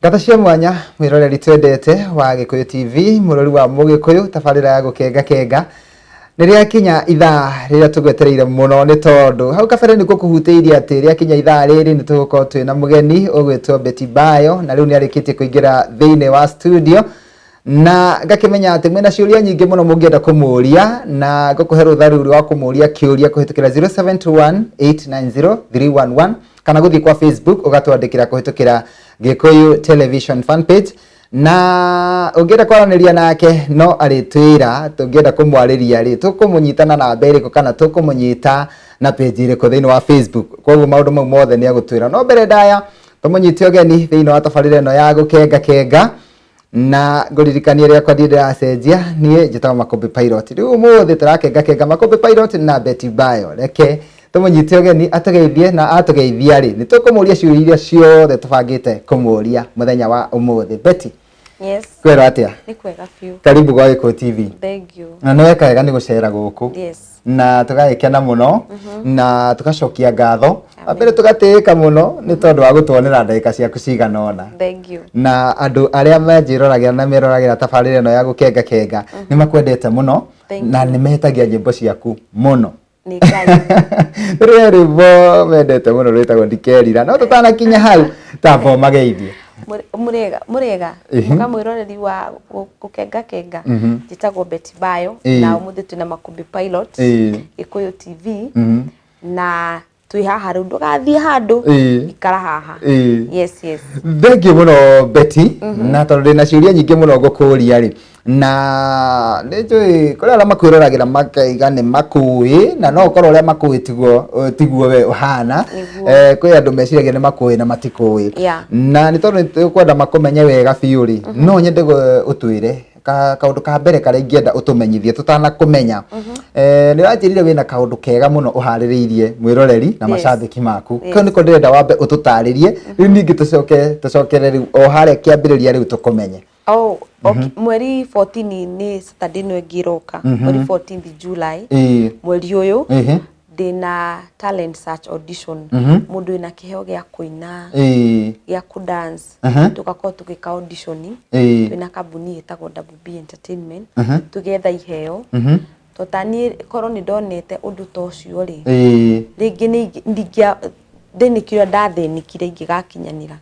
Ngatho cia mwanya mwiroreri twendete wa Gikuyu TV, murori wa Mugikuyu, tabarĩra ya gũkenga kenga. Nĩ rĩakinya ithaa rĩrĩa tũgwetereire mũno, nĩ tondũ hau kabere nĩkuo kũhutĩirie atĩ rĩakinya ithaa rĩrĩ nĩ tũgũkorwo twĩna mũgeni ũgwĩtwo Betty Bayo, na rĩu nĩ arĩkĩtie kũingĩra thĩinĩ wa studio, na ngakĩmenya atĩ mwĩna ciũria nyingĩ mũno mũngĩenda kũmũria, na ngũkũhe rũtha rũu rwa kũmũria kĩũria kũhĩtũkĩra 0721 890 311, kana gũthiĩ kwa Facebook ũgatwandĩkĩra kũhĩtũkĩra Gĩkũyũ Television fan page. Na ũngĩenda kwaranĩria nake no arĩtwĩra, tũngĩenda kũmwarĩria rĩ, tũkũmũnyita na namba ĩrĩkũ kana tũkũmũnyita na page ĩrĩkũ thĩinĩ wa Facebook. Koguo maũndũ mau mothe nĩ egũtwĩra, no mbere ndaya tũmũnyite ũgeni thĩinĩ wa tabarĩra ĩno ya gũkenga kenga, na ngũririkanie rĩakwa ndiĩ ndĩracenjia, niĩ njĩtagwo Makũmbĩ Pilot. Rĩu ũmũthĩ tũrakenga kenga Makũmbĩ Pilot na Betty Bayo. Reke tũmũnyite ũgeni atũgeithie, na atũgeithia rĩ, nĩ tũkũmũria ciũria iria ciothe tũbangĩte kũmũria mũthenya wa ũmũthĩ. Betty. Yes. Kwĩrwo atĩa? Nĩ kwega biũ. Karibu gwa Gĩkũyũ TV. Thank you. Na nĩ weka wega nĩ gũcera gũkũ. Yes. Na tũgagĩkena mũno na tũgacokia ngatho. Mbere tũgatĩĩka mũno nĩ tondũ wa gũtuonera ndagĩka ciaku cigana ũna. Thank you. Na andũ arĩa manjĩroragĩra na meroragĩra tabarĩra ĩno ya gũkenga kenga nĩ makwendete mũno Thank na nĩ metagia nyĩmbo ciaku mũno. Nĩ Ngai. Rĩrĩa rwĩmbo mendete mũno rwĩtagwo Ndikerira, no tũtanakinya hau, tamba ũmageithie. Mũrĩega, mũrĩega. Mũka mwĩroreri wa gũkenga kenga. Njĩtagwo Betty Bayo na ũmũthĩ twĩna Makũmbĩ Pilot, Gĩkũyũ TV, na twĩ haha rĩu, ndũgathiĩ handũ, ikara haha. Yes. Thank you mũno Betty, na tondũ ndĩna ciũria nyingĩ mũno ngũkũria rĩ, na nĩ njũĩ kũrĩ arĩa makwĩroragĩra makaiga nĩ makũĩ, na no ũkorwo ũrĩa makũĩ tiguo we ũhana. Nĩguo. Kwĩ andũ meciragia nĩ makũĩ na matikũĩ. Na nĩ tondũ nĩ tũkwenda makũmenye wega biũ rĩ, no nyende ũtwĩre kaũndũ ka mbere karĩa ingĩenda ũtũmenyithie tũtanakũmenya. Nĩ ũranjĩrire wĩna kaũndũ kega mũno ũharĩrĩirie mwĩroreri na macambĩki maku. Kau nĩko ndĩrenda wambe ũtũtarĩrie, rĩu ningĩ tũcoke tũcokere rĩu o harĩa kĩambĩrĩria rĩu tũkũmenye. Oh, okay. Mweri 14 nĩ Saturday ĩno ĩngĩ ĩroka, mweri 14th July, mweri ũyũ, ndĩna talent search audition. Mũndũ wĩna kĩheo gĩa kũina, gĩa kũ dance, tũgakorwo tũgĩka audition. Twĩna kambuni ĩtagwo Double B Entertainment, tũgetha iheo. To ta niĩ korwo nĩ ndonete ũndũ ta ũcio rĩ, rĩngĩ nĩ ndingĩa thĩnĩkire, ndathĩnĩkire ingĩgakinyanĩra.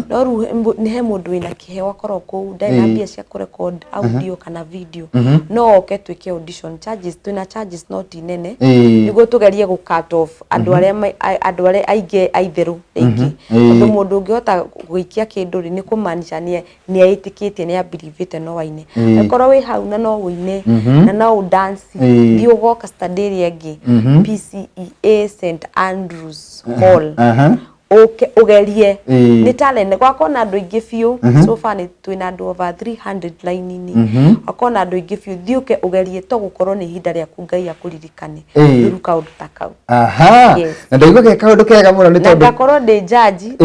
No rĩu nĩ he mũndũ wĩna kĩheo akorwo kũu ndarĩ na mbia cia kũ-record audio kana video, no oke twĩke audition. Charges, twĩna charges no ti nene, nĩguo tũgerie gũ cut off andũ arĩa andũ arĩa aingĩ aitherũ rĩngĩ, tondũ mũndũ ũngĩhota gũikia kĩndũ rĩ, nĩ kũmaanisha nĩ ĩtĩkĩtie, nĩ abelievĩte no aine. Angĩkorwo wĩ hau na no ũine na no ũ dance, thiĩ ũgoka Saturday ĩrĩa ĩngĩ PCEA St Andrews Hall, ũke ũgerie. Nĩ talent. Gwakorwo na andũ aingĩ biũ. So far nĩ twĩna andũ over 300 line-inĩ. Gwakorwo na andũ aingĩ biũ. Thiĩ ũke ũgerie, to gũkorwo nĩ ihinda rĩaku Ngai akũririkane rĩu kaũndũ ta kau. Yes. Na ndaigua ge kaũndũ kega mũno nĩ Na tondũ ngakorwo ndĩ judge.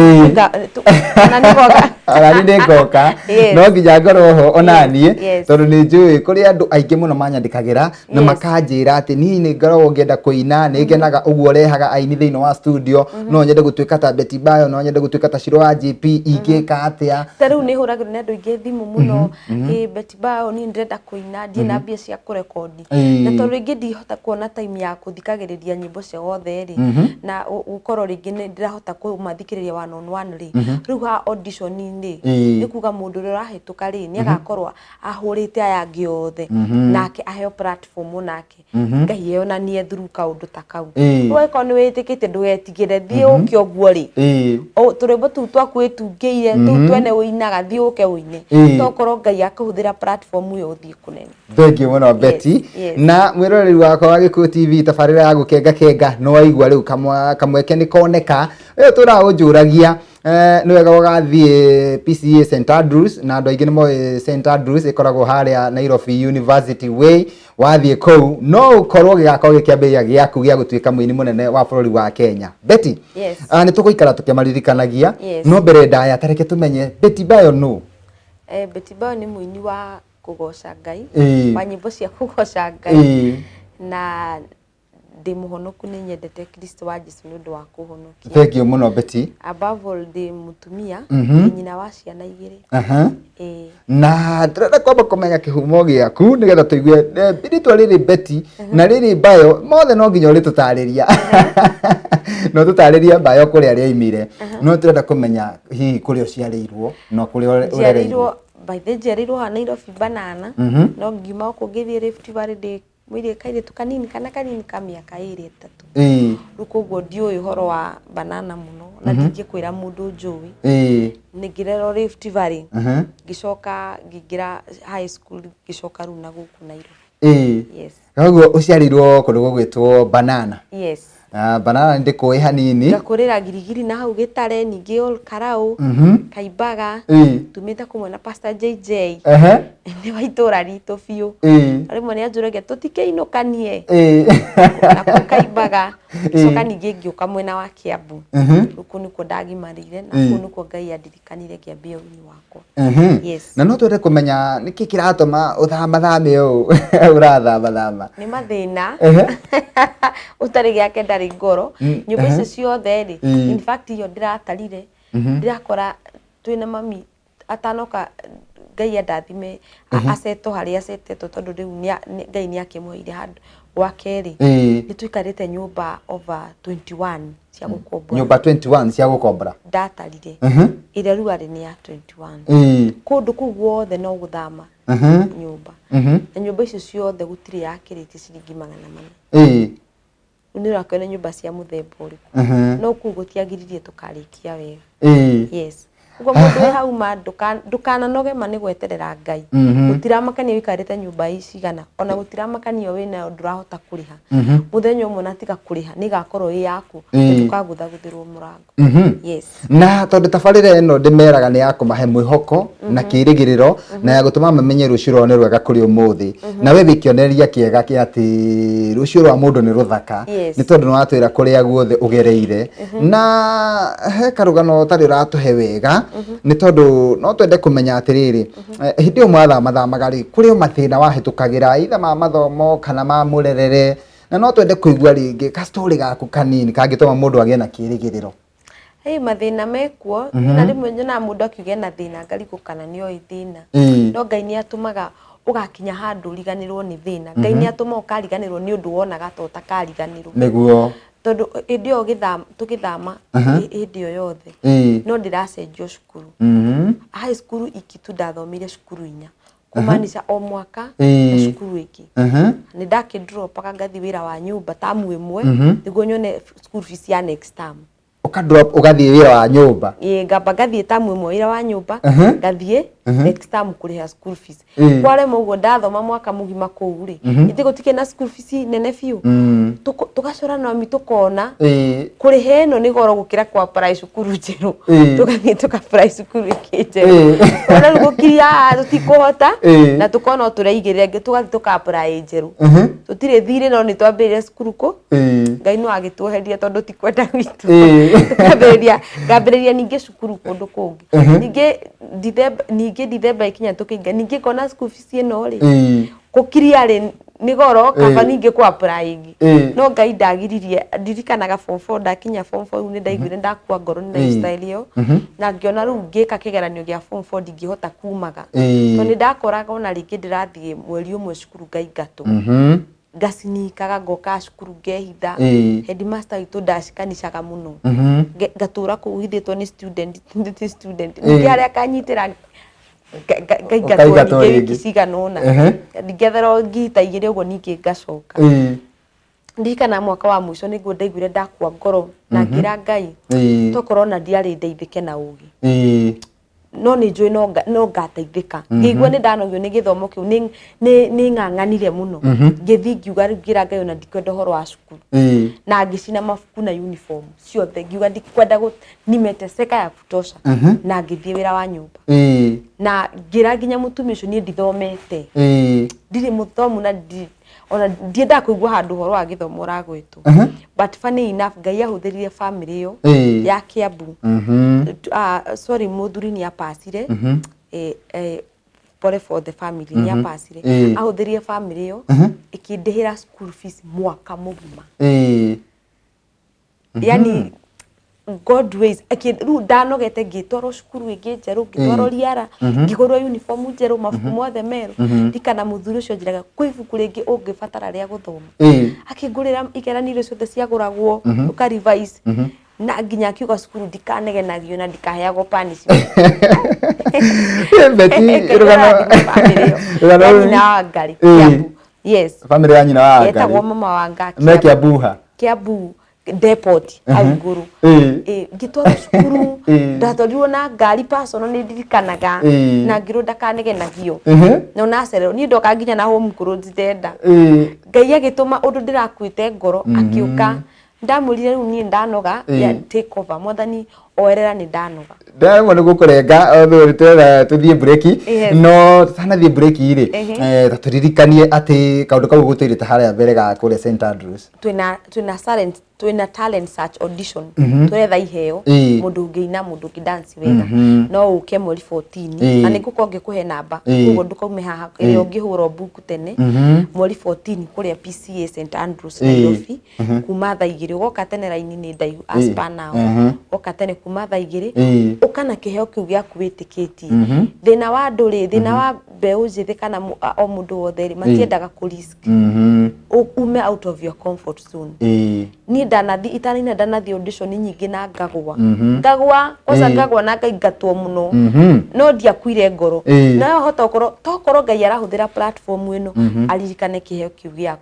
Ona nĩ ngoka. Ona niĩ nĩ ngoka. No nginya ngorwo ho ona niĩ, tondũ nĩ njũĩ kũrĩ andũ aingĩ mũno manyandĩkagĩra na makanjĩra atĩ niĩ nĩ ngoragwo ngĩenda kũina, nĩ ngenaga ũguo ũrehaga aini thĩinĩ wa studio, no nyende gũtuĩka ta Betty Bayo, no nyende gũtuĩka ta Shiro wa JP, ingĩka atĩa? Ta rĩu nĩ hũragĩrwo nĩ andũ aingĩ thimũ mũno, ĩ Betty Bayo, niĩ ndĩrenda kũina, ndirĩ na mbia cia kũrekondi, na tondũ rĩngĩ ndihota kuona time ya gũthikagĩrĩria nyĩmbo ciao othe rĩ, na gũkorwo rĩngĩ nĩ ndĩrahota kũmathikĩrĩria one on one rĩ, rĩu ha audition-inĩ, nĩ kuga mũndũ ũrĩa ũrahĩtũka rĩ, nĩ agakorwo ahũrĩte aya angĩ othe, nake aheo platform onake Ngai eyonanie through kaũndũ ta kau. Rĩu angĩkorwo nĩ wĩtĩkĩtie, ndũgetigĩre, thiĩ ũke ũguo rĩ, tũrwĩmbo tũu twaku wĩtungĩire, tũu twene ũinaga, thiĩ ũke ũine, tokorwo Ngai akũhũthĩra platform ĩyo ũthiĩ kũnene. Thank you mũno Betty. Yes. Na mwĩroreri wakwa wa Gĩkũyũ TV, tabarĩra ya gũkenga kenga, nĩ waigua rĩu kamweke nĩ koneka. Ũyũ tũraga ũnjũragia, nĩ wega ũgathiĩ PCEA St Andrews, na andũ aingĩ nĩ moĩ St Andrews ĩkoragwo harĩa Nairobi University Way. Wathiĩ kũu no ũkorwo gĩgakorwo gĩkĩambĩrĩria gĩaku gĩa gũtuĩka mũini mũnene wa bũrũri wa Kenya. Betty, Yes. nĩ tũgũikara tũkĩmaririkanagia, Yes. no mbere ndaya ta reke tũmenye Betty Bayo nũ? Betty Bayo nĩ mũini wa kũgoca Ngai, wa nyĩmbo cia kũgoca Ngai, na Ndĩ mũhonoku, nĩ nyendete Kristo wa Jesu nĩ ũndũ wa kũhonokia. Thank you mũno, Betty. Above all, ndĩ mũtumia, ndĩ nyina wa ciana igĩrĩ. Ĩĩ. Na ndĩrenda kwamba kũmenya kĩhumo gĩaku nĩgetha tũigue rĩtwa rĩrĩ Betty na rĩrĩ Bayo mothe no nginya ũrĩtũtarĩria, no tũtarĩrie Bayo kũrĩa rĩaimire, no tũrenda kũmenya hihi kũrĩa ũciarĩirwo na kũrĩa ũrereirwo. Njiarĩirwo, by the way, njiarĩirwo haha Nairobi Banana, no ngiuma gũkũ ngĩthiĩ Rift Valley ndĩ mũirĩ kairĩtu kanini, kana kanini ka mĩaka 2, 3. Rĩu koguo ndiũĩ ũhoro wa Banana mũno na ndingĩkwĩra mũndũ njũĩ. Nĩ ngĩrerwo Rift Valley, ngĩcoka ngĩingĩra high school, ngĩcoka rĩu na gũkũ Nairobi. Yes. Koguo ũciarĩirwo kũndũ gũgwĩtwo Banana? Yes. Ah, Banana nĩ ndĩkũĩ hanini. Ngakũrĩra Girigiri na hau Gĩtare, ningĩ Ol Karau, Kaimbaga. Tumĩte kũmwe na Pastor JJ. Nĩ wa itũra ritũ biũ. Rĩmwe nĩ anjũragia tũtikĩinũkanie na kũu Kaimbaga. Ngĩcoka ningĩ ngĩũka mwena wa Kiambu. Rĩu kũu nĩkuo ndagimarĩire na kũu nĩkuo Ngai andirikanire ngĩambia ũini wakwa. Yes. Na no twende kũmenya nĩkĩ kĩratũma ũthamathame ũũ ũrathamathama. Nĩ mathĩna. Ũtarĩ gĩake ndarĩ ngoro. Nyũmba icio ciothe rĩ, in fact iyo ndĩratarire, ndĩrakora twĩna mami atanoka, Ngai andathime acetwo harĩa acetetwo, tondũ rĩu Ngai nĩ akĩmũheire handũ gwake rĩ, nĩ tũikarĩte nyũmba over 21 cia gũkombora. Nyũmba 21 cia gũkombora? Ndatarire. Ĩrĩa rĩu arĩ nĩ ya 21. Kũndũ kũu guothe no gũthama nyũmba, na nyũmba icio ciothe gũtirĩ yakĩrĩtie ciringi 400. Rĩu nĩ ũrakĩona nyũmba cia mũthemba ũrĩkũ. No kũu gũtiagiririe tũkarĩkia wega. Yes, ũguo mũndũ wĩ hau ma ndũkananoge ma nĩ gweterera Ngai. Gũtiramakania ũikarĩte nyũmba cigana, ona gũtiramakania wĩnayo ndũrahota kũrĩha. Mũthenya ũmwe na tiga kũrĩha nĩ ĩgakorwo ĩ yaku, ndũkagũthagũthĩrwo mũrango. Yes. Na tondũ tabarĩra ĩno ndĩmeraga nĩ ya kũmahe mwĩhoko na kĩĩrĩgĩrĩro na ya gũtũma mamenye rũciũ rwao nĩ rwega kũrĩ ũmũthĩ, na we wĩ kĩonereria kĩega kĩa atĩ rũciũ rwa mũndũ nĩ rũthaka, nĩ tondũ nĩ watwĩra kũrĩa guothe ũgereire, na he karũgano ũtarĩ ũratũhe wega, nĩ tondũ no twende kũmenya atĩrĩrĩ, hĩndĩ ĩyo mwathamathamaga rĩ, kũrĩ o mathĩna wahĩtũkagĩra either ma mathomo kana ma mũrerere, na no twende kũigua rĩngĩ ka story gaku kanini kangĩtũma mũndũ agĩe na kĩĩrĩgĩrĩro. Hey, mathĩna mekuo, na rĩmwe nyonaga mũndũ akiuga ena thĩna ngarigwo kana nĩ oĩ thĩna. No Ngai nĩ atũmaga ũgakinya handũ ũriganĩrwo nĩ thĩna. Ngai nĩ atũmaga ũkariganĩrwo nĩ ũndũ wonaga ta ũtakariganĩrwo. Tondũ hĩndĩ ĩyo tũgĩthama, hĩndĩ ĩyo yothe no ndĩracenjio cukuru. High school iki tu ndathomire cukuru inya, kumaanisha o mwaka na cukuru ĩngĩ. Nĩ ndakĩ-dropaga ngathiĩ wĩra wa nyũmba tamu ĩmwe nĩguo nyone school fees ya next term. Ũka drop ũgathiĩ wĩra wa nyũmba? Ĩĩ, ngamba ngathiĩ tamu ĩmwe wĩra wa nyũmba, ngathiĩ next term kũrĩha school fees. Kwarema ũguo, ndathoma mwaka mũgima kũu rĩ, ithe gũtikĩrĩ na school fees nene biũ. Tũgacora na mami tũkona kũrĩha ĩno nĩ goro gũkĩra kwa apply cukuru njerũ. Tũgathiĩ tũka apply cukuru ĩngĩ njerũ. Ona rĩu gũkiria tũtikũhota na tũkona o tũreigĩrĩra ĩngĩ, tũgathiĩ tũka apply njerũ. Tũtirĩ thirĩ, no nĩ twambĩrĩria cukuru kũ Ngai no agĩtuoheria tondũ ti kwenda gwitũ. Tukambĩrĩria, ngambĩrĩria ningĩ cukuru kũndũ kũngĩ. Ningĩ Dithemba, ningĩ Dithemba ĩkinya tũkĩinga, ningĩ ngona school fees ĩno rĩ, gũkiria rĩ nĩ goro, kaba ningĩ kũ apply ĩngĩ. No Ngai ndagiririe. Ndirikanaga form 4, ndakinya form 4 rĩu nĩ ndaiguire ndakua ngoro nĩ lifestyle ĩyo, na ngĩona rĩu ngĩka kĩgeranio gĩa form 4 ndingĩhota kumaga, tondũ nĩ ndakoraga ona rĩngĩ ndĩrathiĩ mweri ũmwe cukuru ngaingatwo, ngacinikaga ngoka cukuru ngehitha. Headmaster witũ ndacikanicaga mũno. Ngatũra kũu hithĩtwo nĩ student, nĩ student. Ningĩ harĩa akanyitĩra ngaingatwo. Ũkaingatwo ningĩ wiki rĩngĩ. cigana ũna, ngĩetherwo ngiri ta igĩrĩ ũguo, ningĩ ngacoka. Ndirikana mwaka wa mũico nĩguo ndaiguire ndakua ngoro na ngĩra Ngai, tokorwo ona ndiarĩ ndeithĩke na ũgĩ, no nĩ njũĩ no ngateithĩka. Ngĩigua nĩ ndanogio nĩ gĩthomo kĩu, nĩ ng'ang'anire mũno. Ngĩthiĩ ngiuga rĩu, ngĩra Ngai ona ndikwenda ũhoro wa cukuru, na ngĩcina mabuku na uniform ciothe, ngiuga ndikwenda nimeteseka ya kutosha, na ngĩthiĩ wĩra wa nyũmba, na ngĩra nginya mũtumia ũcio niĩ ndithomete, ndirĩ mũthomu na ona ndiendaga kũigua handũ ũhoro wa gĩthomo ũragwĩtwo. But funny enough, Ngai ahũthĩrire family ĩyo ya Kiambu. Sorry, mũthuri nĩ apacire. Pole for the family, nĩ apacire. Ahũthĩrire family ĩyo ĩkĩndĩhĩra school fees mwaka mũgima. Yani God ways. Rĩu ndanogete, ngĩtwarwo cukuru ĩngĩ njerũ, ngĩtwarwo Riara, ngĩgũrwo uniform njerũ, mabuku mothe merũ. Ndirikana mũthuri ũcio njĩraga kwĩ ibuku rĩngĩ ũngĩbatara rĩa gũthoma, akĩngũrĩra igeranio iria ciothe ciagũragwo, ũka revise, na nginya akiuga cukuru ndikanegenagio na ndikaheagwo punishment. Betty, rũgano ya rũrũ- nyina wa Ngarĩ, Kiambu. Yes. Family ya nyina wa Yetagwo Ngarĩ. mama wa Nga. Me Kiambu ha? Kiambu depot hau igũrũ. Ngĩtwarwo cukuru, ndatwarirwo na ngari personal, nĩ ndirikanaga, na ngĩrwo ndakanegenagio na onacererwo. Niĩ ndoka nginya na home clothes ndenda. Ngai agĩtũma ũndũ ndĩrakuĩte ngoro akĩũka. Ndamwĩrire rĩu niĩ ndanoga, ya take over, Mwathani oerera, nĩ ndanoga. Ndamwe nĩ gũkũrenga twetha tũthiĩ breki. No tũtanathiĩ breki rĩ, ta tũririkanie atĩ kaũndũ kau gũtũirĩte harĩa mbere ga kũrĩa St Andrews. Twĩna talent search audition, tũretha iheo, mũndũ ũngĩina, mũndũ ũngĩ dance wega, no ũke mweri 14. Na nĩ ngũkorwo ngĩkũhe namba, koguo ndũkaume haha ĩrĩa ũngĩhũra book tene. Mweri 14 kũrĩa PCA St Andrews, Nairobi, kuma thaa 2. Ũgoka tene, raini nĩ ndaihu as per now. Woka tene kuma thaa 2, ũka na kĩheo kĩu gĩaku wĩtĩkĩtie. Thĩna wa andũ rĩ, thĩna wa mbeũ njĩthĩ kana o mũndũ wothe rĩ, matiendaga kũ risk, ume out of your comfort zone. Niĩ ndanathi itanaina, ndanathi audition nyingĩ na ngagwa, ngagwa kwanza, ngagwa na ngaingatwo mũno, no ndiakuire ngoro. No hota gũkorwo tokorwo Ngai arahũthĩra platform ĩno aririkane kĩheo kĩu gĩaku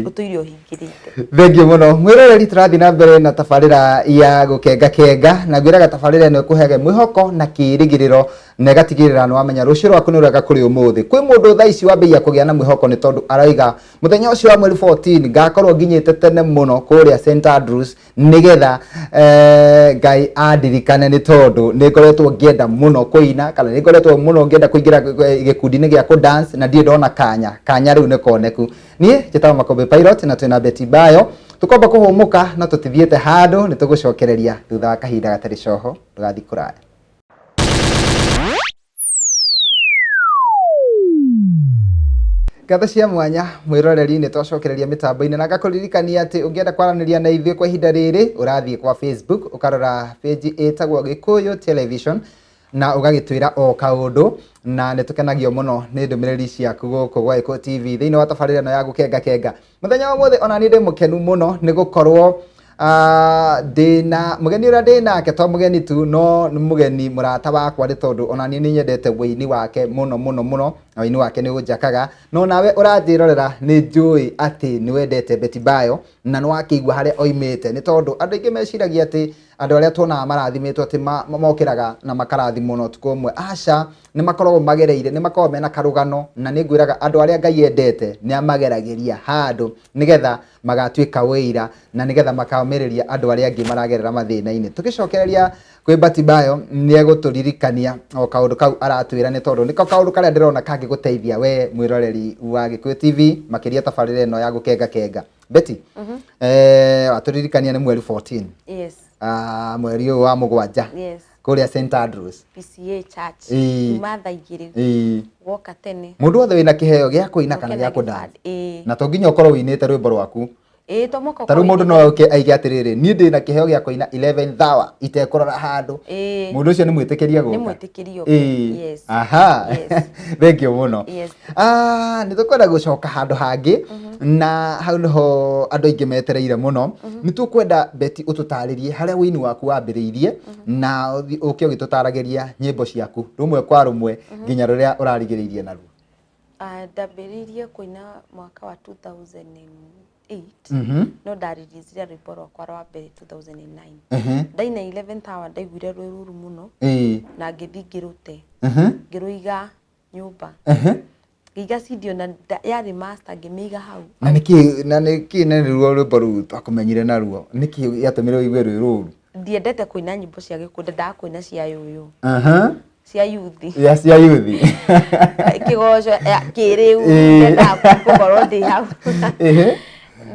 ũtũire ũhingĩrĩte. Thengiũ mũno mwĩroreri, tũrathiĩ na mbere na tabarĩra ya gũkenga kenga, na ngwĩraga tabarĩra ĩno ĩkũheage mwĩhoko na kĩĩrĩgĩrĩro na ĩgatigĩrĩra nĩ wamenya rũciũ rwaku nĩ rwega kũrĩ ũmũthĩ. Kwĩ mũndũ thaa ici wambĩia kũgĩa na mwĩhoko nĩ tondũ araiga mũthenya ũcio wa mweri 14 ngakorwo nginyĩte tene mũno kũrĩa St Andrews nĩgetha Ngai andirikane, nĩ tondũ nĩ ngoretwo ngĩenda mũno kũina kana nĩ ngoretwo mũno ngĩenda kũingĩra gĩkundi-inĩ gĩa kũ dance na ndirĩ ndona kanya. Kanya rĩu nĩ koneku. Niĩ njĩtagwo Makũmbĩ Pilot na twĩna Betty Bayo. Tũkwamba kũhũmũka no tũtithiĩte handũ, nĩ tũgũcokereria thutha wa kahinda gatarĩ coho. Ndũgathiĩ kũraya. Ngatho cia mwanya mwĩroreri, nĩ twacokereria mĩtambo-inĩ na ngakũririkania atĩ ũngĩenda kwaranĩria na ithuĩ kwa ihinda rĩrĩ, ũrathiĩ kwa Facebook ũkarora page ĩtagwo Gĩkũyũ Television na ũgagĩtwĩra o kaũndũ, na nĩ tũkenagio mũno nĩ ndũmĩrĩri ciaku gũkũ gwa Gĩkũyũ TV thĩinĩ wa tabarĩra ĩno ya gũkenga kenga. Mũthenya wa ũmũthĩ ona niĩ ndĩ mũkenu mũno nĩ gũkorwo ndĩna mũgeni ũrĩa ndĩ nake, to mũgeni tu no nĩ mũgeni mũrata wakwa, nĩ tondũ ona niĩ nĩ nyendete wũini wake mũno mũno mũno, na wũini wake nĩ ũnjakaga. No nawe ũranjĩrorera, nĩ njũĩ atĩ nĩ wendete Betty Bayo na nĩ wakĩigua harĩa oimĩte, nĩ tondũ andũ aingĩ meciragia atĩ andũ arĩa tuonaga marathimĩtwo atĩ mokĩraga na makarathimwo na ũtukũ ũmwe. Aca, nĩ makoragwo magereire, nĩ makoragwo mena karũgano, na nĩ ngwĩraga andũ arĩa Ngai endete nĩ amageragĩria handũ nĩgetha magatuĩka wĩira na nĩgetha makamĩrĩria andũ arĩa angĩ maragerera mathĩna-inĩ. Tũgĩcokereria kwĩ Betty Bayo, nĩ egũtũririkania o kaũndũ kau aratwĩra, nĩ tondũ nĩko kaũndũ karĩa ndĩrona kangĩgũteithia we mwĩroreri wa Gĩkũyũ TV, makĩria tabarĩra ĩno ya gũkenga kenga. Betty, watũririkania nĩ mweri 14. Yes. Mweri ũyũ wa 7. Yes. Kũrĩa St Andrews. PCA Church. Kuma thaa 2. Woka tene. Mũndũ wothe wĩna kĩheo gĩa kũina kana Ũke na gĩa kũ dance. gĩbandĩ. Na to nginya ũkorwo wĩinĩte rwĩmbo rwaku. Ĩĩ, to mũhaka Ta rĩu ũkorwo mũndũ wĩinĩte. No oke aige atĩrĩrĩ, niĩ ndĩna kĩheo gĩa kũina 11 hour itekũrora handũ. Mũndũ ũcio nĩ mwĩtĩkĩrie Nĩ gũka? mwĩtĩkĩrie oke. Yes. Aha. Yes. Thank you mũno. Yes. Nĩ tũkwenda gũcoka handũ hangĩ, na hau nĩho andũ aingĩ metereire mũno. Nĩ tũkwenda Betty ũtũtarĩrie harĩa wĩini waku wambĩrĩirie na ũke ũgĩtũtaragĩria nyĩmbo ciaku rũmwe kwa rũmwe nginya rũrĩa ũrarigĩrĩirie naruo. Ndambĩrĩirie kũina mwaka wa 2008, no ndaririzirie rwĩmbo rwakwa rwa mbere 2009. Ndaina 11th hour, ndaiguire rwĩ rũru mũno na ngĩthiĩ ngĩrũte, ngĩrũiga nyũmba, ngĩiga CD na yarĩ master, ngĩmĩiga hau. Na nĩkĩ na nĩruo rwĩmbo rũu twakũmenyire naruo, nĩkĩ gĩatũmire ũigue rwĩ rũru? Ndiendete kũina nyĩmbo cia gĩkũyũ, ndendaga kũina cia yũyũ, cia yuthi. Ya cia yuthi. Kĩgoco kĩrĩu, ndendaga gũkorwo ndĩ hau.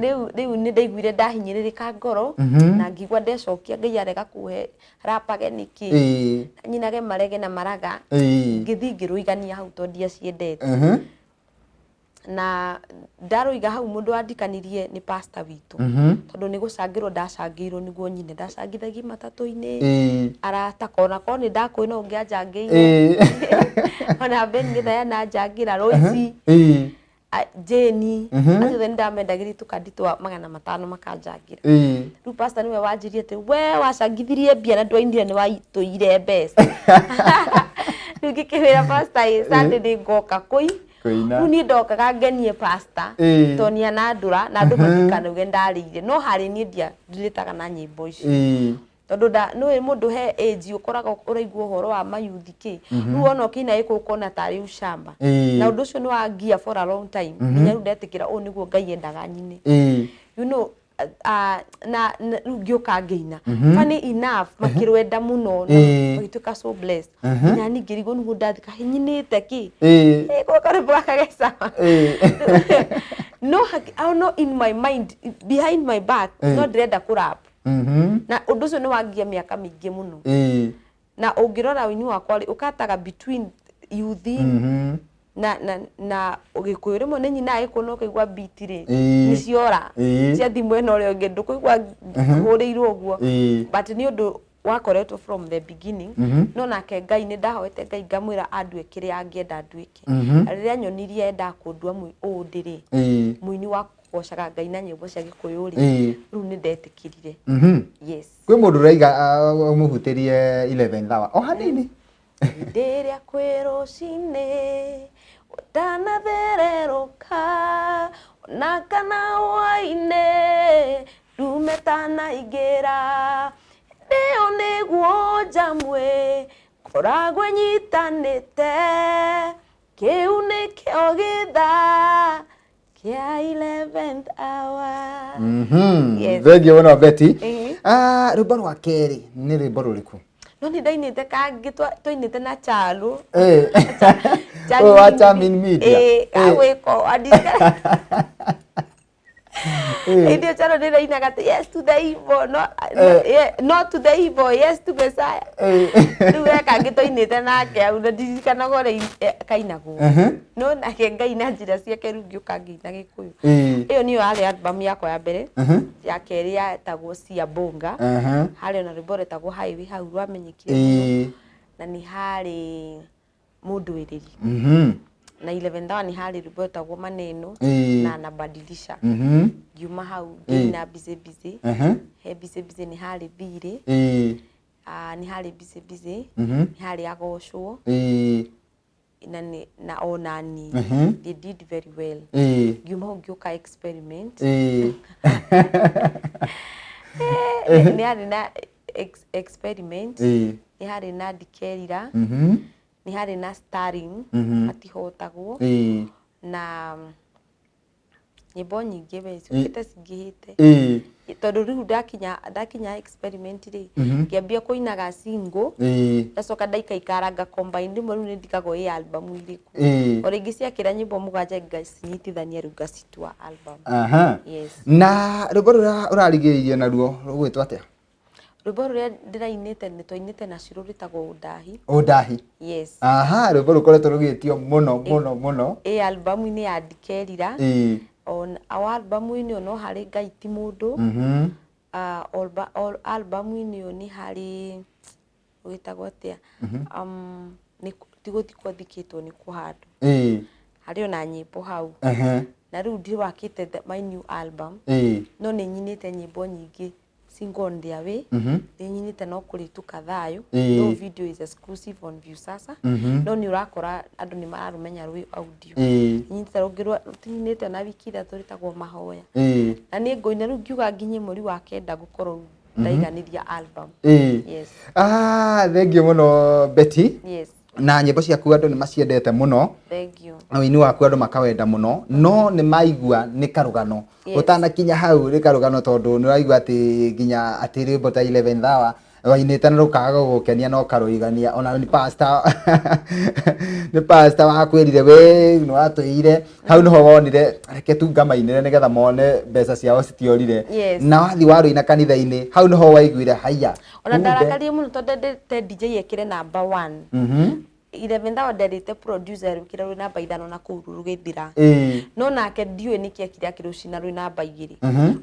Rĩu nĩ ndaiguire ndahinyĩrĩrĩka ngoro na ngigua ndecokia Ngai arega kũhe rapage nĩkĩ, nyinage marege na maraga. Ngĩthiĩ ngĩrũigania hau tondũ ndiaciendete. Na ndarũiga hau, mũndũ wandikanirie nĩ pastor witũ, tondũ nĩ gũcangĩrwo ndacangĩirwo nĩguo nyine. Ndacangithagia matatũ-inĩ, arata kona korwo nĩ ndakũĩ no ũngĩanjangĩire. Ona Ben Gĩthaya nanjangĩra, Royce, Jane, acio othe nĩndamendagĩria tũkandi twa 500 makanjangĩra. Rĩu pastor nĩwe wanjirie atĩ we wacangithirie mbia na ndwainire, nĩ waitũire mbeca. Rĩu ngĩkĩwĩra pastor, ĩ Sunday nĩ ngoka kũi Kũina. Rĩu niĩ ndokaga ngenie pastor, tondũ nĩ anandũra na andũ matikanauge ndarĩire, no harĩ niĩ ndirĩtaga na nyĩmbo icio, tondũ nda nĩũĩ mũndũ he age ũkoraga ũraigua ũhoro wa mayuthi kĩ. Rĩu wona ũkĩina gĩkũyũ ũkona tarĩ ucamba, na ũndũ ũcio nĩ wangia for a long time, nginya rĩu ndetĩkĩra ũũ nĩguo Ngai endaga nyine. Na rĩu ngĩũka ngĩina, funny enough makĩrwenda mũno na magĩtuĩka so blessed, nginya niĩ ngĩrigwo nĩguo ndathika hinyinĩte kĩ. Gũkũ karwĩmbo gaka ge sawa. No I know in my mind, behind my back, no ndĩrenda kũrap, na ũndũ ũcio nĩ wangia mĩaka mĩingĩ mũno. Na ũngĩrora ũini wakwa rĩ, ũkataga between youth na Gĩkũyũ. Rĩmwe nĩ nyinaga Gĩkũyũ no ũkaigua beat rĩ, nĩ ciora, ciathi mwena ũrĩa ũngĩ, ndũkũigua hũrĩirwo ũguo. But nĩ ũndũ wakoretwo from the beginning. No nake Ngai, nĩ ndahoete Ngai ngamwĩra andue kĩrĩa angĩenda nduĩke. Na rĩrĩa nyonirie endaga kũndua ũũ ndĩrĩ, mũini wa kũgocaga Ngai na nyĩmbo cia Gĩkũyũ rĩ, rĩu nĩ ndetĩkĩrire. Yes. Kwĩ mũndũ ũraiga ũmũhutĩrie 11 hour o hanini. Hĩndĩ ĩrĩa kwĩ rũcinĩ ũtanathererũka, ona kana hwaĩ-inĩ ndume tanaingĩra, hĩndĩ ĩyo nĩguo njamwe ngoragwo ĩnyitanĩte. Kĩu nĩkĩo gĩthaa kĩa 11th hour. Yes. Thengiũ mũno, Betty. Ah, rwĩmbo rwa kerĩ nĩ rwĩmbo rũrĩkũ? No nĩ ndainĩte kangĩ twainĩte na Chalo. Ũyũ wa Charming Media. Ĩĩ, gagwĩko andirikana. Hĩndĩ ĩyo Chalo nĩ ndainaga atĩ yes to the evil, no, yeah, no to the evil, yes to Messiah. Rĩu he kangĩ twainĩte nake hau na ndirikanaga ũrĩa kainagwo. No nake Ngai na njĩra ciake, rĩu ngĩũka ngĩina Gĩkũyũ. Ĩyo nĩyo yarĩ album yakwa ya mbere. Ya kerĩ yetagwo Cia Bonga. Harĩ ona rwĩmbo rwetagwo Highway hau rwamenyekire mũno. Na nĩ harĩ Mũndũĩrĩri. Na 11 hour nĩ harĩ rwĩmbo rwetagwo Maneno na Nabadilisha. Ngiuma hau ngĩina Busy Busy. He Busy Busy nĩ harĩ Thirĩ. Ah, nĩ harĩ Busy Busy, nĩ harĩ Agocwo, na nĩ na onani. They did very well. Ngiuma hau ngĩũka Experiment. Nĩ harĩ na Experiment, nĩ harĩ na Ndikerira, nĩ harĩ na Starring, Matihotagwo, na nyĩmbo nyingĩ we ciũkĩte cingĩhĩte, tondũ rĩu ndakinya Experiment rĩ, ngĩambia kũinaga single. Ndacoka ndaikaikara nga combine rĩmwe, rĩu nĩ ndigagwo ĩ album irĩkũ. O rĩngĩ ciakĩra nyĩmbo mũgwanja ngacinyitithania, rĩu ngacitua album. Yes. Na rwĩmbo rũrĩa ũrarigĩrĩirie naruo rũgwĩtwo atĩa? Rwĩmbo rũrĩa ndĩrainĩte, nĩ twainĩte nacio, rwĩtagwo Ũndahi. Ũndahi. Yes. Aha, rwĩmbo rũkoretwo rũgĩtio mũno mũno mũno. Ĩ albamu-inĩ ya Ndikerira. On o albamu-inĩ ĩyo no harĩ Ngai ti mũndũ. Ah, albamu-inĩ ĩyo nĩ harĩ gwĩtagwo atĩa, ti gũthikwo thikĩtwo nĩ kũhandwo. Harĩ ona nyĩmbo hau. Na rĩu ndiwakĩte my new album, no nĩ nyinĩte nyĩmbo nyingĩ single on their way. Nĩ nyinĩte no kũrĩtuka thayũ. No video is exclusive on Viusasa. No nĩ ũrakora andũ nĩ mararũmenya rwĩ audio. Nyinĩte rũngĩ tunyinĩte na wiki 3 rwĩtagwo Mahoya. Na nĩ ngũina rĩu, ngiuga nginye mweri wa kenda ngũkorwo ndaiganĩria album. Yes. Ah, thengiũ mũno, Betty. Yes. Na nyĩmbo ciaku andũ nĩ maciendete mũno. Thank you. Na ũini waku andũ makawenda mũno, no nĩ maigua nĩ karũgano. Ũtanakinya hau nĩ karũgano, tondũ nĩ ũraigua atĩ nginya atĩ rwĩmbo ta 11 hour. Wainĩte na rũkaga gũgũkenia na ũkarũigania ona nĩ pastor, nĩ pastor wakwĩrire we nĩ watwĩire hau nĩho wonire reke tu ngamainĩre nĩgetha mone mbeca ciao citiorire. Na wathiĩ warũina kanitha-inĩ, hau nĩho waiguire haiya. Ona ndarakarie mũno tondũ ndendete DJ ekĩre number 1. 11 hour nderĩte producer rwĩkĩre rwĩ namba 5 na kũu rũgĩthira. No nake ndiũĩ nĩkĩ ekire akĩrũcina rwĩ namba 2.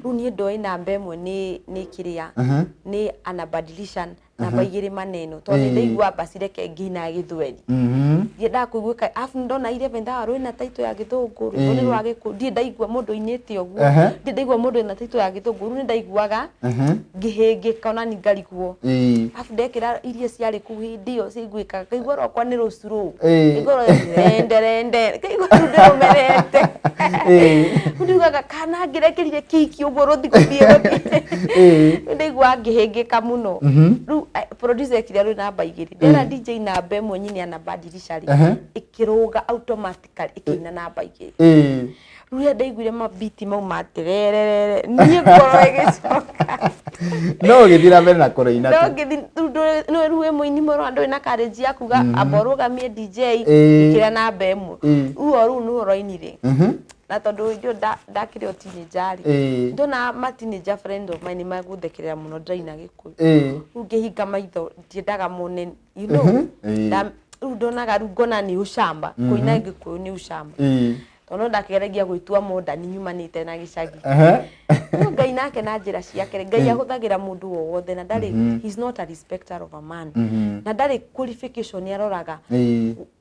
Rĩu niĩ ndoĩ namba 1 nĩ kĩrĩa nĩ anabadilisha namba 2 maneno tondũ nĩ ndaigua basi reke ngĩina gĩthweri. Ndiendaga kũiguĩka arabu ndona 11 hour rwĩna title ya gĩthũngũ, rwĩmbo nĩ rwa gĩkũyũ, ndirĩ ndaigua mũndũ ainĩte ũguo, ndirĩ ndaigua mũndũ wĩna title ya gĩthũngũ, rĩu nĩ ndaiguaga ngĩhĩngĩka ona ni ngarigwo. Arabu ndekĩra iria ciarĩ kũu hĩndĩ ĩyo ciaiguĩkaga ngaigua rwakwa nĩ rũcurũ, ngaigua rende rende, ngaigua rĩu ndĩrũmerete. Rĩu ndiugaga kana ngĩrekĩrire kiki ũguo rũthi gũthiĩ gũthiĩ. Rĩu ndaiguaga ngĩhĩngĩka mũno. Rĩu producer ekire rwĩ namba 2, ndera DJ namba 1 nyine anabadilisha rĩ, ĩkĩrũga automatically ĩkĩina namba 2. Rĩu rĩrĩa ndaiguire mabiti mau ma tererere, niĩ ngoro ĩgĩcoka. No ũgĩthiĩ na mbere na kũrũina tu. No ngĩthiĩ, rĩu nĩ rĩu wĩ mũini mũno ndũrĩ na courage ya kuga amba ũrũgamie DJ ĩkĩra namba 1. Rĩu o rũu nĩruo rwainire. Na tondũ hĩndĩ ĩyo ndakĩrĩ o teenager rĩ, ndona ma teenager friend of mine nĩmagũthekerera mũno ndĩraina gĩkũyũ. Rĩu ngĩhinga maitho ndiendaga mone, you know, rĩu ndonaga rĩu ngona nĩ ũcamba, kũina gĩkũyũ nĩ ũcamba. Tondũ no ndakĩgeragia gwĩtua modern nyumanĩte na gĩcagi. No Ngai nake na njĩra ciake, Ngai ahũthagĩra mũndũ o wothe na ndarĩ, he's not a respecter of a man. Na ndarĩ qualification aroraga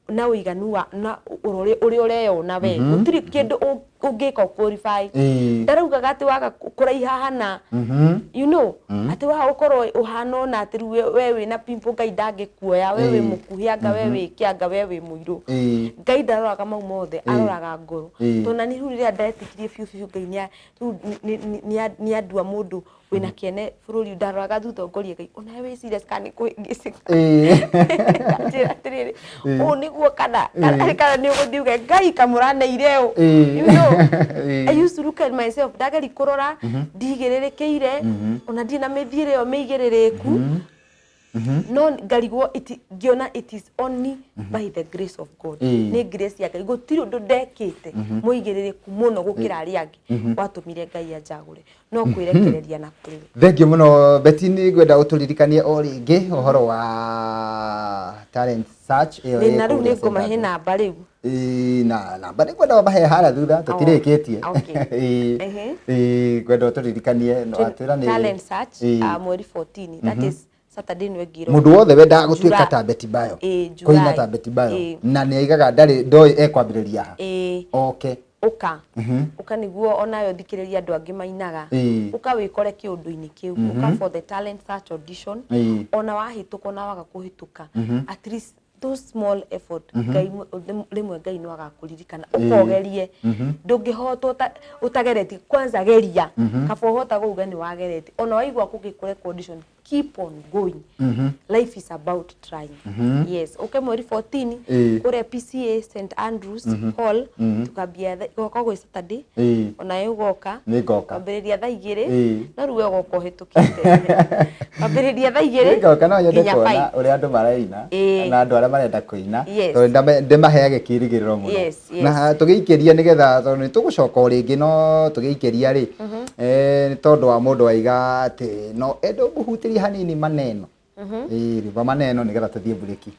na ũiganu wa na ũrĩa ũreyona we. Gũtirĩ kĩndũ ũngĩka qualify. Ndaraugaga atĩ waga kũraiha hana. You know, atĩ waga gũkorwo ũhana ũna atĩ rĩu we wĩna pimple Ngai ndangĩkuoya, we wĩ mũkuhĩ anga we wĩ kĩ anga we wĩ mũirũ. Ngai ndaroraga mau mothe, aroraga ngoro. Tondũ na niĩ rĩu rĩrĩa ndetĩkirie biũ biũ Ngai rĩu nĩ andua mũndũ wĩna kĩene bũrũri, ndaroraga thutha ngoria Ngai onawe wĩ serious kana nĩ kũhĩngĩcĩka. Nganjĩra atĩrĩrĩ, ũũ nĩguo kana kana nĩ ũgũthiĩ uge Ngai kamũraneire ũũ. You know, I used to look at myself, ndageria kũrora ndigĩrĩrĩkĩire, ona ndirĩ na mĩthiĩre ĩyo mĩigĩrĩrĩku, no ngarigwo ngĩona it is only by the grace of God. Nĩ grace ya Ngai, gũtirĩ ũndũ ndekĩte mũigĩrĩrĩku mũno gũkĩra arĩa angĩ watũmire Ngai anjagũre, no kwĩrekereria na kũrĩ we. Thank you mũno Betty, nĩ ngwenda ũtũririkanie o rĩngĩ ũhoro wa talent search ĩyo ĩ na rĩu nĩ ngũmahe namba rĩu. Na namba nĩ ngwenda ũmahe harĩa thutha tũtirĩkĩtie. Ngwenda ũtũririkanie no atwĩra nĩ talent search mweri 14, that is Saturday nĩ ĩngĩ. Mũndũ wothe wendaga gũtuĩka ta Betty Bayo, kũina ta Betty Bayo, na nĩ aigaga ndarĩ ndoĩ ekwambĩrĩria ha. Okay. Ũka ũka nĩguo onawe ũthikĩrĩrie andũ angĩ mainaga, ũka wĩkore kĩũndũ-inĩ kĩu, ũka for the talent search audition. Ona wahĩtũka ona waga kũhĩtũka, at least those small effort, Ngai rĩmwe Ngai no agakũririkana. Ũkogerie, ndũngĩhotwo ũtageretie. Kwanza geria, kaba ũhota gũuga nĩ wageretie. Ona waigua kũgĩkũreka audition, keep on going. Life is about trying. Yes, ũke mweri 14 kũrĩa PCA St Andrews Hall, tukambia gũka gwĩ Saturday. Onawe ũgoka. Nĩ ngoka. Kwambĩrĩria thaa 2. No rĩu we ũgoka ũhĩtũkĩte, kwambĩrĩria thaa 2 Nĩ ngoka, no nyende nginya kuona 5. Ũrĩa andũ maraina na andũ arĩa marenda kũina, tondũ ndĩmaheage kĩĩrĩgĩrĩro mũno. Na tũgĩikĩria nĩgetha, tondũ nĩ tũgũcoka o rĩngĩ, no tũgĩikĩria rĩ, nĩ tondũ wa mũndũ waiga atĩ no ende ũmũhutĩrie hanini maneno. Rwĩmbo maneno nĩgetha tũthiĩ mburĩki.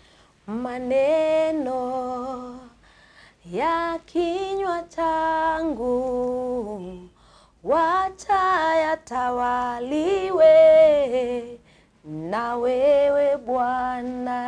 Maneno ya kinywa changu wacha yatawaliwe na wewe Bwana.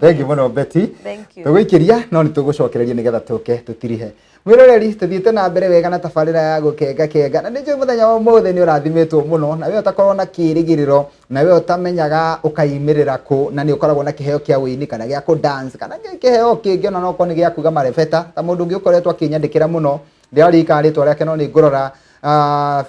Thank you mũno Betty. Thank you. Tũgũikĩria no nĩ tũgũcokereria nĩgetha tũke tũtirihe. Mwĩroreri, tũthiĩte na mbere wega na tabarĩra ya gũkenga kenga, na nĩ njũĩ mũthenya wa ũmũthĩ nĩ ũrathimĩtwo mũno, na we ũtakorwo na kĩĩrĩgĩrĩro, na we ũtamenyaga ũkaimĩrĩra kũ, na nĩ ũkoragwo na kĩheo kĩa ũini kana gĩa kũ dance kana kĩheo kĩngĩ ona no korwo nĩ gĩa kuga marebeta, ta mũndũ ũngĩ ũkoretwo akĩnyandĩkĩra mũno, ndĩraririkana rĩtwa rĩake no nĩ ngũrora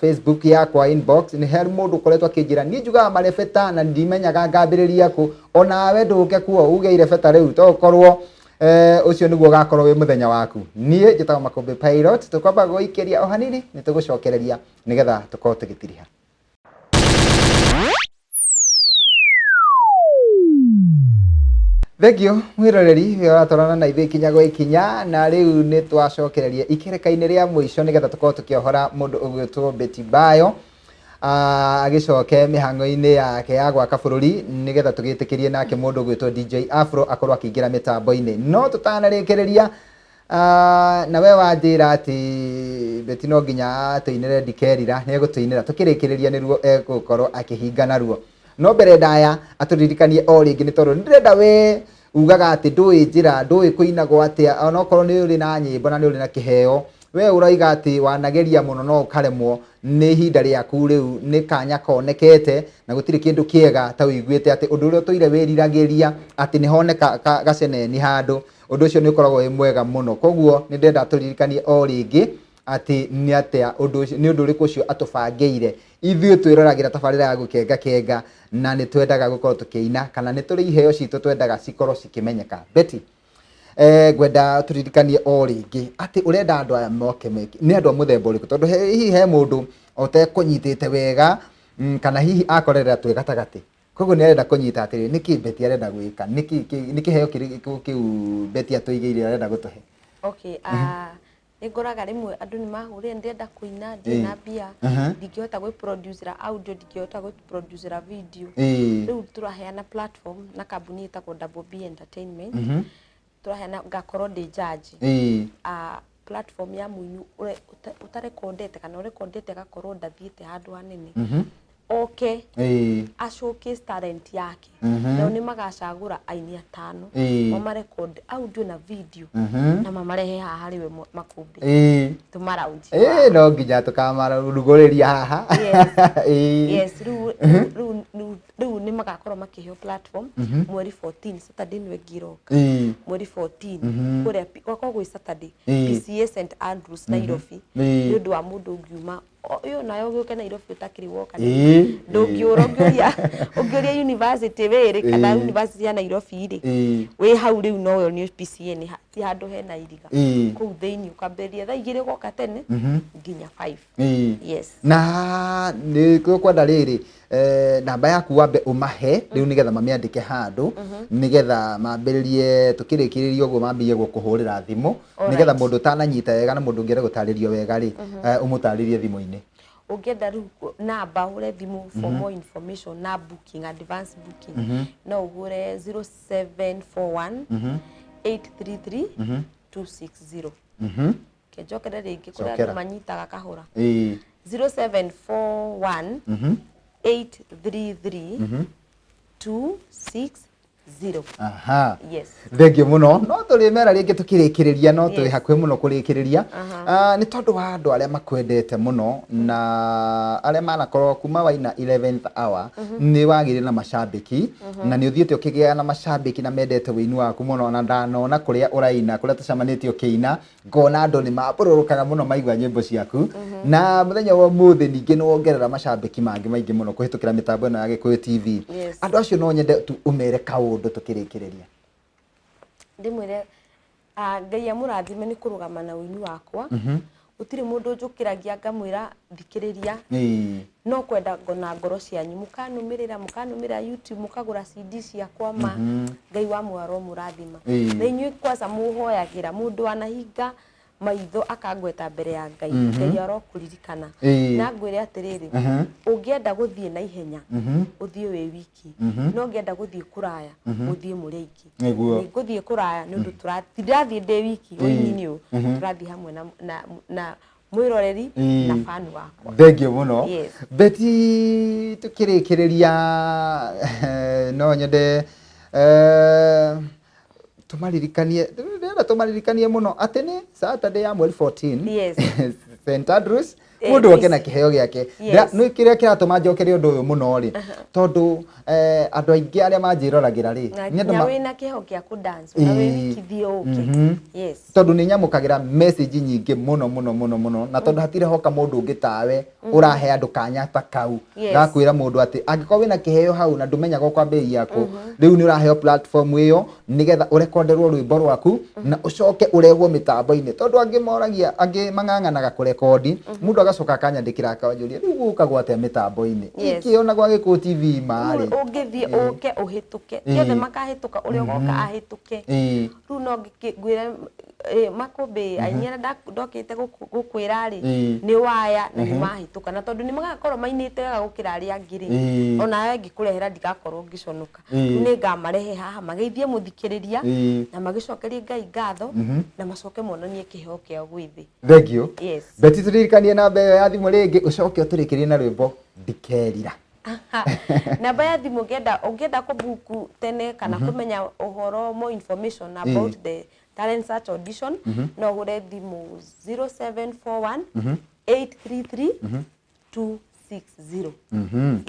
Facebook yakwa inbox, nĩ he mũndũ ũkoretwo akĩnjĩra niĩ njugaga marebeta na ndimenyaga ngambĩrĩria kũ. Onawe ndũke kuo uge irebeta rĩu, to ũkorwo ũcio nĩguo ũgakorwo wĩ mũthenya waku. Niĩ njĩtagwo Makũmbĩ Pilot, tũkwamba gũikĩria o hanini, nĩ tũgũcokereria nĩgetha tũkorwo tũgĩtiriha. Thank you mwiroreri we ũratwarana na ithuĩ ikinya gwa ikinya, na rĩu nĩ twacokereria ikereka-inĩ rĩa mũico nĩgetha tũkorwo tũkĩohora mũndũ ũgwĩtwo Betty Bayo, agĩcoke mĩhang'o-inĩ yake ya gwaka bũrũri, nĩgetha tũgĩtĩkĩrie nake mũndũ ũgwĩtwo DJ Afro akorwo akĩingĩra mĩtambo-inĩ. No tũtanarĩkĩrĩria, na we wanjĩra atĩ Betty no nginya atũinĩre Ndikerira, nĩ egũtũinĩra tũkĩrĩkĩrĩria, nĩruo egũkorwo akĩhinga naruo. No mbere ndaya atũririkanie o rĩngĩ, nĩ tondũ nĩndĩrenda we ugaga atĩ ndũĩ njĩra, ndũĩ kũinagwo atĩa, onokorwo nĩ ũrĩ na nyĩmbo na nĩ ũrĩ na kĩheo, we ũraiga atĩ wanageria mũno no ũkaremwo. Nĩ ihinda rĩaku rĩu, nĩ kanya konekete, na gũtirĩ kĩndũ kĩega ta ũiguĩte atĩ ũndũ ũrĩa ũtũire wĩriragĩria atĩ nĩ honeka gaceneni handũ, ũndũ ũcio nĩ ũkoragwo wĩ mwega mũno. Koguo nĩ ndĩrenda tũririkanie o rĩngĩ atĩ nĩ atĩa ũndũ ũcio, nĩ ũndũ ũrĩkũ ũcio atũbangĩire ithuĩ twĩroragĩra tabarĩra ya Gũkenga Kenga, na nĩ twendaga gũkorwo tũkĩina kana nĩ tũrĩ iheo citũ twendaga cikorwo cikĩmenyeka. Betty, ngwenda tũririkanie o rĩngĩ atĩ ũrenda andũ aya moke meke nĩ andũ a mũthemba ũrĩkũ, tondũ hihi he mũndũ ũtekũnyitĩte wega, kana hihi akorerera twĩ gatagatĩ, koguo nĩ arenda kũnyita atĩrĩ, nĩkĩ Betty arenda gwĩka, nĩkĩ nĩ kĩheo kĩrĩkũ kĩu Betty atũigĩire arenda gũtũhe? Okay, nĩ ngoraga rĩmwe andũ nĩ mahũrire, ndĩrenda kũina, ndirĩ na mbia, ndingĩhota gwĩ producera audio, ndingĩhota gwĩ producera video. Rĩu tũraheana platform na kambuni ĩtagwo Double B Entertainment. Tũraheana ngakorwo ndĩ judge, platform ya mũini ũtarekondete kana ũrekondete agakorwo ndathiĩte handũ hanene, oke a showcase talent yake. Nao nĩ magacagũra aini atano, mamarecord audio na video, na mamarehe haha harĩ we makũmbĩ, tũmaraunji. No nginya tũkamarugũrĩria haha. Yes. Yes, rĩu nĩ magakorwo makĩheo platform mweri 14, Saturday nĩwe ĩngĩroka, mweri 14, kũrĩa gwakorwo gwĩ Saturday, PCA St Andrews, Nairobi. Nĩ ũndũ wa mũndũ ũngiuma ũyũ nayo ũgĩũke Nairobi ũtakĩrĩ woka, ndũngĩũra, ũngĩũria university wĩrĩ kana university ya Nairobi rĩ, wĩ hau rĩu no wonio PCA nĩ ti handũ hena iriga, kũu thĩinĩ ũkambĩrĩria thaa 2 ũgoka tene nginya 5. Yes. Na nĩ tũkwenda rĩrĩ, namba yaku wambe ũmahe rĩu nĩgetha mamĩandĩke handũ, nĩgetha mambĩrĩrie tũkĩrĩkĩrĩria ũguo mambĩrĩrie gũkũhũrĩra thimũ, nĩgetha mũndũ ũtananyita wega na mũndũ ũngĩenda gũtarĩrio wega rĩ, ũmũtarĩrie thimũ-inĩ. Ũngĩenda rĩu namba ũhũre thimũ for more information na booking, advance booking, no ũhũre 0741 833 260. Kenjokere rĩngĩ kũrĩa Cokera. Andũ manyitaga kahũra. 0741 833 260. Aha. Yes. Thank you mũno. No tũrĩmera rĩngĩ tũkĩrĩkĩrĩria, no twĩ hakuhĩ mũno kũrĩkĩrĩria. Nĩ tondũ wa andũ arĩa makwendete mũno na arĩa manakorwo kuma waina 11th hour, nĩ wagĩire na macambĩki, na nĩ ũthiĩte ũkĩgĩa na macambĩki na mendete wĩini waku mũno, na ndanona kũrĩa ũraina, kũrĩa tũcemanĩtie ũkĩina, ngona andũ nĩ mambũrũrũkaga mũno maigua nyĩmbo ciaku. Na mũthenya wa ũmũthĩ ningĩ nĩ wongerera macambĩki mangĩ maingĩ mũno kũhĩtũkĩra mĩtambo ĩno ya Gĩkũyũ TV. Andũ acio no nyende tu ũmere kaũndũ tũkĩrĩkĩrĩria. Ndĩmwĩre, Ngai amũrathime nĩ kũrũgama na ũini wakwa. Gũtirĩ mũndũ njũkĩragia ngamwĩra thikĩrĩria, no kwenda na ngoro cianyu mũkanũmĩrĩra, mũkanũmĩrĩra YouTube, mũkagũra CD ciakwa, ma Ngai wa mwaro mũrathima. Na inyuĩ kwanza mũhoyagĩra mũndũ wanahinga maitho akangweta mbere ya Ngai, Ngai arokũririkana. Na ngwĩre atĩrĩrĩ, ũngĩenda gũthiĩ na ihenya, ũthiĩ wĩ wiki, no ũngĩenda gũthiĩ kũraya, ũthiĩ mũrĩ aingĩ. Nĩ ngũthiĩ kũraya nĩ ũndũ ndirathiĩ ndĩ wiki ũini-inĩ ũyũ, tũrathiĩ hamwe na mwĩroreri na fan wakwa. Thank you mũno. Yes. Betty, tũkĩrĩkĩrĩria, no nyende tũmaririkanie, ndĩrenda tũmaririkanie mũno atĩ nĩ Saturday ya mweri 14, St Andrews, mũndũ oke na kĩheo gĩake. Nĩ kĩrĩa kĩratũma njokere ũndũ ũyũ mũno rĩ, tondũ andũ aingĩ arĩa manjĩroragĩra rĩ, na nĩ andũ nginya wĩna kĩheo gĩa kũ dance na wĩ wiki, thiĩ ũke. Yes. Tondũ nĩ nyamũkagĩra message nyingĩ mũno mũno mũno mũno, na tondũ hatirĩ hoka mũndũ ũngĩ tawe ũrahe andũ kanya ta kau gakwĩra mũndũ atĩ angĩkorwo wĩna kĩheo hau na ndũmenyaga ũkwambĩrĩria kũ, rĩu nĩ ũraheo platform ĩyo nĩgetha ũrekonderwo rwĩmbo rwaku na ũcoke ũrehwo mĩtambo-inĩ, tondũ angĩ moragia, angĩ mang'ang'anaga kũrekondi mũndũ. Agacoka akanyandĩkĩra akanjũria, rĩu gũkagwo atĩa mĩtambo-inĩ? Yes. Ikĩona gwa Gĩkũyũ TV marĩ. Ũngĩthiĩ ũke ũhĩtũke, ti othe makahĩtũka, ũrĩa ũgoka ahĩtũke. Rĩu no ngwĩre Makũmbĩ, aini arĩa ndokĩte gũkwĩra rĩ, nĩ waya na nĩ mahĩtũka, na tondũ nĩ magakorwo mainĩte wega gũkĩra arĩa angĩ rĩ, onawe ngĩkũrehera ndigakorwo ngĩconoka. Rĩu nĩ ngamarehe haha mageithie mũthikĩrĩria na magĩcokerie Ngai ngatho na macoke monanie kĩheo kĩao gwĩ thĩ. Thank you. Yes. Betty, tũririkanie namba ĩyo ya thimũ rĩngĩ, ũcoke ũtũrĩkĩrie na rwĩmbo Ndikerira. Namba ya thimũ, ũngĩenda kũbuku tene kana kũmenya ũhoro, more information about the talent search audition, no ũhũre thimũ 0741 833 260.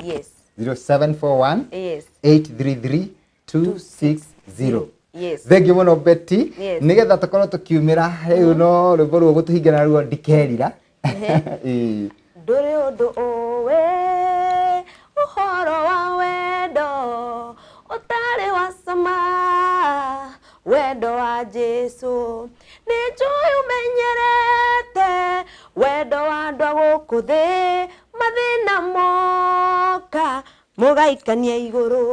Yes. 0741 833 260. Yes. Thank you mũno, Betty. Yes. Nĩgetha tũkorwo tũkiumĩra rĩu, no rwĩmbo rũu gũtũhinga naruo, Ndikerira. Ĩĩ. Ndũrĩ ũndũ ũĩ ũhoro wa wendo ũtarĩ wa cama, wendo wa Jesu. Nĩ njũĩ ũmenyerete wendo wa andũ a gũkũ thĩ, mathĩna moka mũgaikania igũrũ,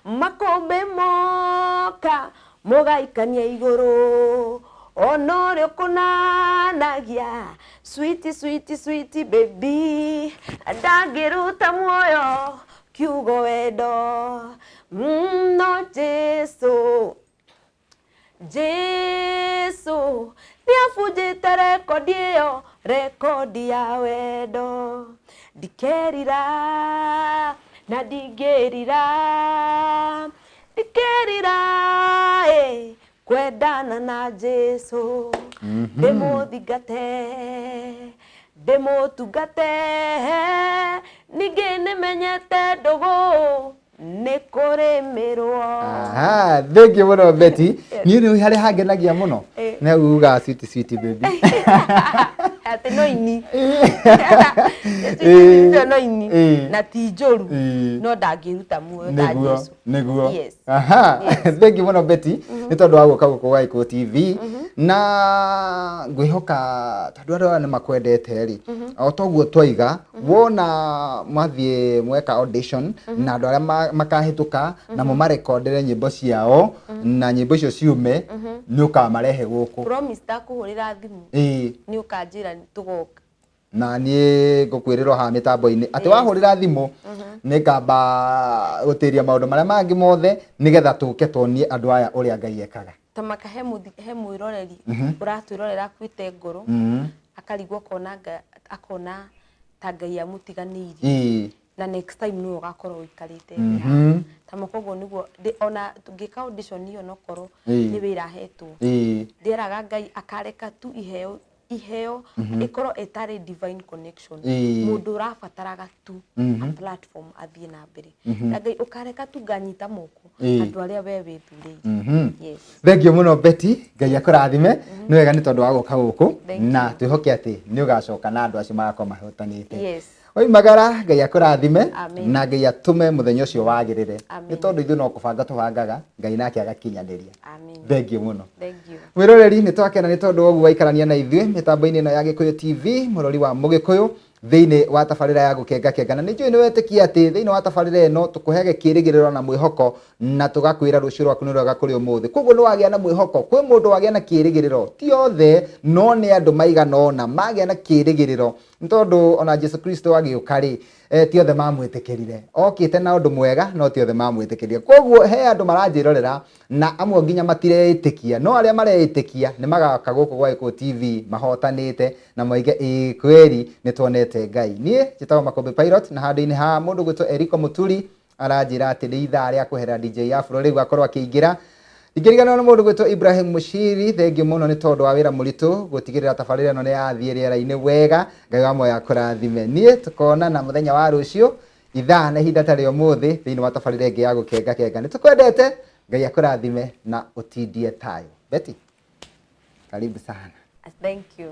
makũmbĩ moka mũgaikania igũrũ, ona ũrĩa ũkũnanagia sweet, sweet, sweet baby ndangĩruta muoyo kiugo wendo. No Jesu, Jesu nĩ abunjĩte rekondi ĩyo, rekondi ya wendo. Ndikerira na ndingĩrira, ndikerira ĩ kwendana na Jesu, ndĩmũthingate, ndĩmũtungate, ningĩ nĩmenyete ndũgũ nĩ kũrĩmĩrwo. Aha, thank you mũno, Betty. Niĩ nĩ harĩa hangenagia mũno nĩ uga "sweet, sweet baby". Atĩ no ini icio, no ini na ti njũru, no ndangĩruta muoyo ta Jesu. Nĩguo. Yes. Aha. Yes. Thank you mũno, Betty, nĩ tondũ wa gũka gũkũ gwa Gĩkũyũ TV, na ngwĩhoka tondũ andũ aya nĩ makwendete rĩ, o toguo twaiga, wona mwathiĩ mweka audition na andũ arĩa makahĩtũka na mũmarekondere nyĩmbo ciao na nyĩmbo icio ciume, nĩ ũkamarehe gũkũ. Promise, ndakũhũrĩra thimũ, nĩ ũkanjĩra tũgoka. Na niĩ ngũkwĩrĩra haha mĩtambo-inĩ atĩ wahũrĩra thimũ nĩ ngamba gũtĩria maũndũ marĩa mangĩ mothe nĩgetha tũke tuonie andũ aya ũrĩa Ngai ekaga. Ta maka he he mwĩroreri ũratwĩrorera akuĩte ngoro, akarigwo, akona akona ta Ngai amũtiganĩirie, na next time nĩwe ũgakorwo ũikarĩte thĩ haha. Ta maka ũguo nĩguo ona ngĩka audition ĩyo, nokorwo nĩ wĩra hetwo, ndĩeraga Ngai akareka tu iheo ĩkorwo ĩtarĩ divine connection, mũndũ ũrabataraga tu a platform athiĩ na mbere, na Ngai ũkareka tu nganyita moko andũ arĩa we wĩthurĩire. Yes. Thank you mũno, Betty, Ngai akũrathime. Nĩ wega nĩ tondũ wa gũka gũkũ. Thank Na twĩhoke atĩ nĩ ũgacoka na andũ acio magakorwo mahotanĩte. Yes. Oimagara, Ngai akũrathime. Amen. Na Ngai atũme mũthenya ũcio wagĩrĩre, Amen. nĩ tondũ ithuĩ no kũbanga tũbangaga, Ngai nake agakinyanĩria. Amen. Thank you mũno. Thank you. Mwĩroreri, nĩ twakena nĩ tondũ wa ũguo waikarania na ithuĩ mĩtambo-inĩ ĩno ya Gĩkũyũ TV, mũrori wa Mũgĩkũyũ, thĩinĩ wa tabarĩra ya Gũkenga Kenga. Na nĩ njũĩ nĩ wetĩkia atĩ thĩinĩ wa tabarĩra ĩno tũkũheage kĩĩrĩgĩrĩro na mwĩhoko, na tũgakwĩra rũciũ rwaku nĩ rwega kũrĩ ũmũthĩ. Koguo nĩ wagĩa na mwĩhoko, kwĩ mũndũ wagĩa na kĩĩrĩgĩrĩro, ti othe, no nĩ andũ maigana ũna magĩa na kĩĩrĩgĩrĩro, nĩ tondũ ona Jesu Kristo agĩũka rĩ, ti othe mamwĩtĩkĩrire. Okĩte na ũndũ mwega, no ti othe mamwĩtĩkĩrire. Koguo he andũ maranjĩrorera na amwe nginya matireĩtĩkia, no arĩa mareĩtĩkia nĩ magaka gũkũ gwa Gĩkũyũ TV mahotanĩte na moige, "Ĩĩ, kweri nĩ tuonete Ngai." Niĩ njĩtagwo Makũmbĩ Pilot, na handũ-inĩ ha mũndũ gwĩtwo Eriko Mũturi aranjĩra atĩ nĩ ithaa rĩa kweherera DJ Afro rĩu akorwo akĩingĩra. Ndingĩriganĩrwo nĩ mũndũ gwĩtwo Ibrahim Mushiri, thengiũ mũno nĩ tondũ wa wĩra mũritũ gũtigĩrĩra tabarĩra ĩno nĩ yathiĩ rĩera-inĩ wega. Ngai wa muoyo akũrathime. Niĩ tũkonana mũthenya wa rũciũ ithaa na ihinda ta rĩa ũmũthĩ thĩinĩ wa tabarĩra ĩngĩ ya Gũkenga Kenga. Nĩ tũkwendete, Ngai akũrathime na ũtindie tayo. Betty, karibu sana. Thank you.